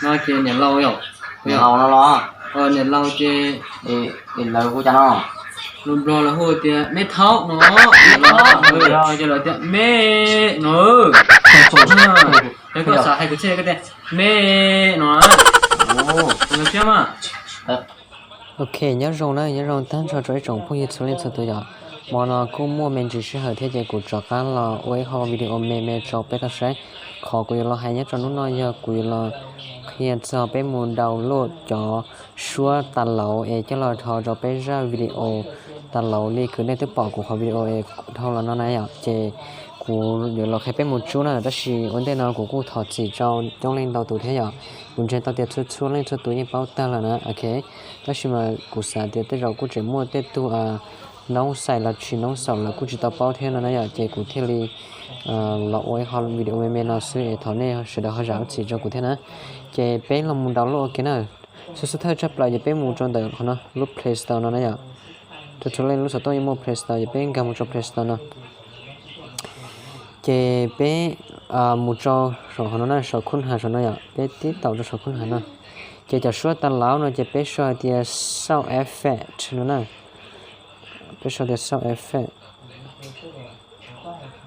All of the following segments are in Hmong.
No ces niam laus yom. Niam laus no los? Niam laus ces lawv hu cas no? Lus Nplog lawv hu tias meb thaub no. Ces lawv tias meb no. Ces koj xav hais kuv thiaj koj tias meb no. Ok, nyob zoo na, nyob zoo tag nrho rau ib tsoom phooj ywg txhua leej txhua tus yom. Hmo no kuj muaj me ntsis sij hawm thiab ces kuv rov qab los ua ib qho video me me rau peb tau saib. Qhov kuv yuav los hais nyob rau hnub no yog kuv yuav los qhia txog peb mus download cov suab tas lauv es coj los dhos rau peb zaj video tas lauv li kws nej twb pom kuv qhov video es dhau los no na yom. Ces kuv yuav los qhia peb mus tsub na, tab sis ua ntej no kuv kuj thov txim rau coob leej ntau tus thiab yom. Kuv ntseeg tau tias txhua txhua leej txhua tus yeej paub tag lawm na, ok. Tab sis mas kuv xav tias tej zaum kuj tseem muaj tej tug noob xais los tsis noob xaum lawv kuj tsis tau paub thiab no na yom, ces kuv thiaj li los ua ib qho video me me no xwb es thov nej sawv daws ho zam lub txim rau kuv thiab na. Ces peb los mus download ua ke na. Xub xub thawj tshaj plaws ces peb mus rau ntawm qhov no lub Play Store no na yom. Rau txhua leej lub xov tooj yeej muaj Play Store ces peb nkag mus rau Play Store no. Ces peb mus rau saum qhov no na, saum khub has saum no yom, peb tib taum rau saum khub has no. Ces cov suab tas lauv no ces peb sau hais tias sound effect no na. Peb sau tias sound effect.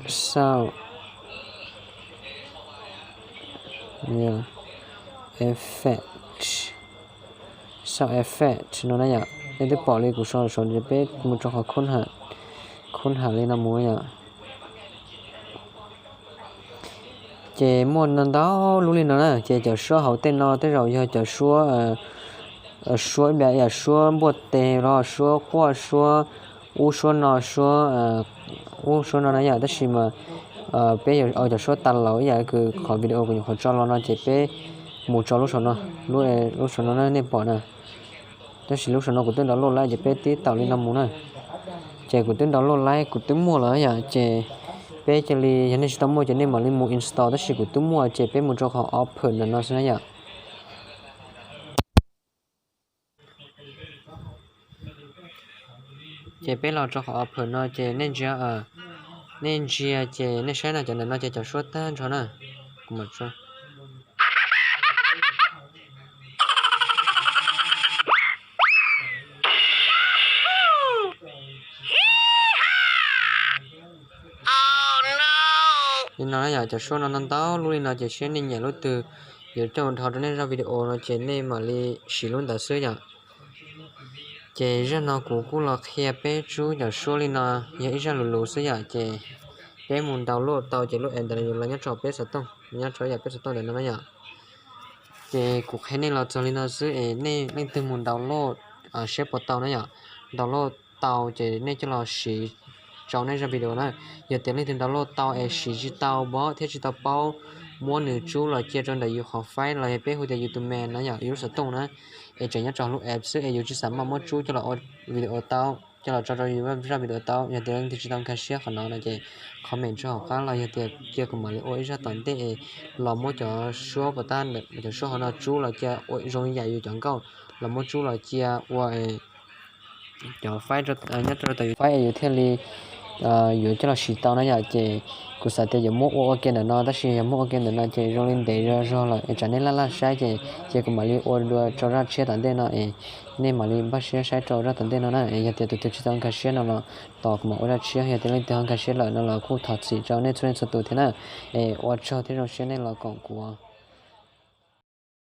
Sound effect. Sound effect no na yom. Nej twb pom li kuv sau saum ces peb mus rau qhov khub has li no mus yom. Ces muaj ntau ntau lub li no na, ces cov suab hauv tej no tej zaum yog cov suab, suab ib yam suab npuaj teg los suab quaj suab ub suab no, suab ub suab no na yom, tab sis mas peb yuav cov suab tas lauv ib yam kws qhov video kuv nyuam qhuav tso los no ces peb mus rau lub saum no, lub saum no na nej pom na. Tab sis lub saum no kuv twb download lawm ces peb tib taum li no mus na. Ces kuv twb download lawm, kuv twb muaj lawm yom, ces peb cia li, yog nej tsis tau muaj ces nej mam li mus install, tab sis kuv twb muaj ces peb mus rau qhov open ntawm no xwb na yom. Ces peb los rau qhov open no ces nej ntsia, nej ntsia ces nej saib no, cov ntawm no ces cov suab tag nrho na. Kuv mam tso. Li no yom, cov suab no ntau ntau lub li no ces saib nej nyiam lub twg, yuav coj mus dhos rau nej zaj video no ces nej mam li siv lub ntawd xwb yom. Ces zaj no kuv kuj los qhia peb tsub cov suab li no, yog ib zaj lus lus xwb yom, ces peb mus download tau ces lub app ntawd yuav los nyob rau peb xov tooj, nyob rau yam peb xov tooj ntawm no na yom. Ces kuv qhia nej los txog li no xwb es nej leej twg mus download seb puas tau na yom. Download tau ces nej coj los siv rau nej zaj video na. Yog tias leej twg download tau es siv tsis tau npab thiab tsis tau paub muab nws tsub los cia rau ntawm yus qhov faib los yog peb hu tias YouTube na yom, yus lub xov tooj na, es tseem nyob rau lub app xwb es yus tsis xav maj muab tsub coj los ua video tau, coj los tso rau yus zaj video tau. Yog tias leej twg tsis tau nkag siab qhov no no ces comment rau hauv qab los yog tias cia kuv mam li ua ib zaj tom ntej es los muab cov suab puas tab, cov suab hauv no tsub los cia ua zoo yam yus cov nkauj, los muab tsub los cia ua cov faib nyob rau tom yus faib es yus thiaj li yuav coj los siv tau na yom. Ces kuv xav tias yuav muab ua ua ke ntawm no, tab sis yog muab ua ke ntawm no ces zoo li ntev zog zog lawm es tsam nej laj laj saib ces cia kuv mam li ua dua rau zaj tshiab tom ntej no es nej mam li npaj siab saib rau zaj tom ntej no na. Es yog tias tus twg tsis tau nkag siab no los tos kuv mam ua zaj tshiab, yog tias leej twg ho nkag siab lawm no los kuj thov txim rau nej txhua leej txhua tus thiab na. Es ua tsaug thiab zoo siab nej los koom kuv.